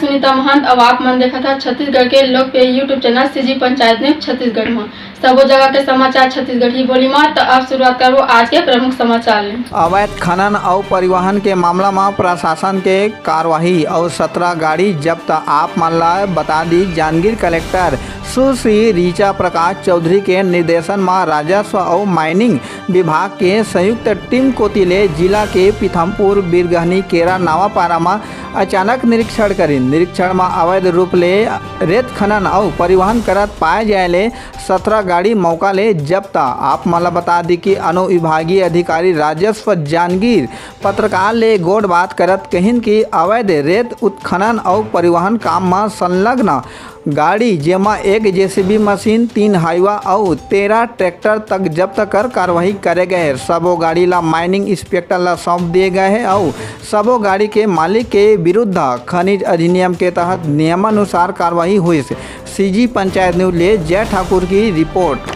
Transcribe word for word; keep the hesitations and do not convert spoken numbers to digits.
सुनीता महंत, अउ आप मन देखत हा छत्तीसगढ़ के लोकप्रिय YouTube channel CG panchayat news Chhattisgarh म। सबो जगह के समाचार छत्तीसगढ़ी बोली म। त अब शुरुआत करबो आज के प्रमुख समाचार ले। अवैध खनन अउ परिवहन के मामला म प्रशासन के कार्रवाई अउ सत्रह गाड़ी जब्त। आप मन ला बता दी, जांजगीर कलेक्टर सुश्री ऋचा प्रकाश चौधरी के निर्देशन म राजस्व अउ माइनिंग विभाग के संयुक्त टीम कोति ले जिला के पीथमपुर, बीरगहनी, केरा, नावापारा म अचानक निरीक्षण करिन। निरीक्षण म अवैध रूप ले रेत खनन अउ परिवहन करत पाए जाए ले सत्रह गाड़ी मौका ले जब्त। आप मन ल बता दी कि अनुविभागीय अधिकारी राजस्व जांजगीर पत्रकार ले गोठबात करत कहिन कि अवैध रेत उत्खनन अउ परिवहन काम म संलग्न गाड़ी, जेमा एक जेसीबी मशीन, तीन हाईवा अउ तेरह ट्रैक्टर तक जब्त कर कार्रवाई करे गए हे। सबो गाड़ी ला माइनिंग इंस्पेक्टर ला सौंप दिए गए हे अउ सबो गाड़ी के मालिक के विरुद्ध खनिज अधिनियम के तहत नियमानुसार कार्रवाई हुई। सीजी पंचायत न्यूज ले जय ठाकुर की रिपोर्ट।